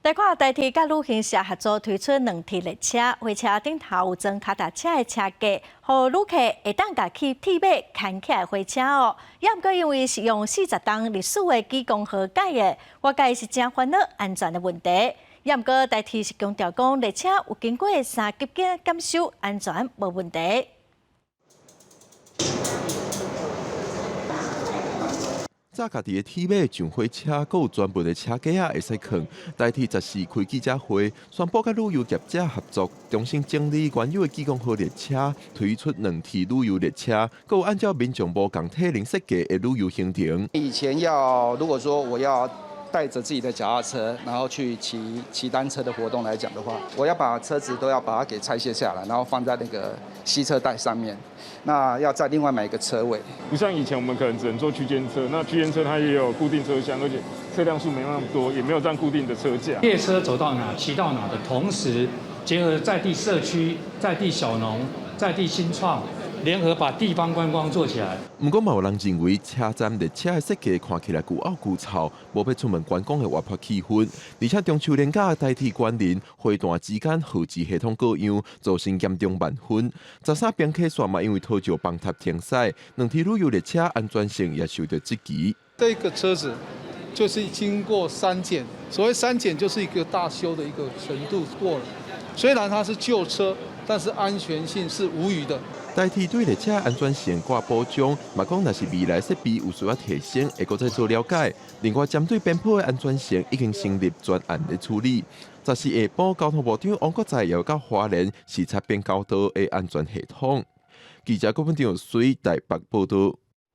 來看台鐵佮旅行社合作推出兩鐵列車，火車頂頭有裝跤踏車的車架，予旅客會當共鐵馬牽起來火車哦。也毋過因為是用40冬歷史的莒光號改的，外界是誠煩惱安全的問題。也毋過台鐵是強調講，列車有經過三級的檢修，安全無問題。載家己的鐵馬上火車，閣有專門的車架仔會使囥。台鐵14開記者會，宣布佮旅遊業者合作，重新整理原有的莒光號列車，推出兩鐵旅遊列車，閣有按照民眾無仝體能設計的旅遊行程。以前要如果說我要帶着自己的腳踏車，然後去騎騎單車的活動來講的話，我要把車子都要把它給拆卸下來，然後放在那個攜車袋上面。那要再另外買一個車位。不像以前我們可能只能坐區間車，那區間車它也有固定車廂，而且車輛數沒那麼多，也沒有這樣固定的車架。列車走到哪騎到哪的同時，結合在地社區、在地小農、在地新創，聯合把地方觀光做起來。毋過嘛有人認為車站列車的設計看起來舊漚舊臭，無欲出門觀光的活潑氣氛。而且中秋連假台鐵關聯火段之間號誌系統過樣，造成嚴重慢分。13平溪線嘛因為土石崩塌停駛，兩鐵旅遊列車安全性也受到質疑。這個車子就是經過三檢，所謂三檢就是一個大修的一個程度過了。雖然它是舊車，但是安全性是無虞的。台鐵對列車安全性掛保障，嘛講若是未來設備有需要提升，會閣再做了解。另外，針對邊坡的安全性，已經成立專案來處理。14下晡，交通部長王國材也到花蓮視察變交道的安全系統。記者郭文長水台北報道。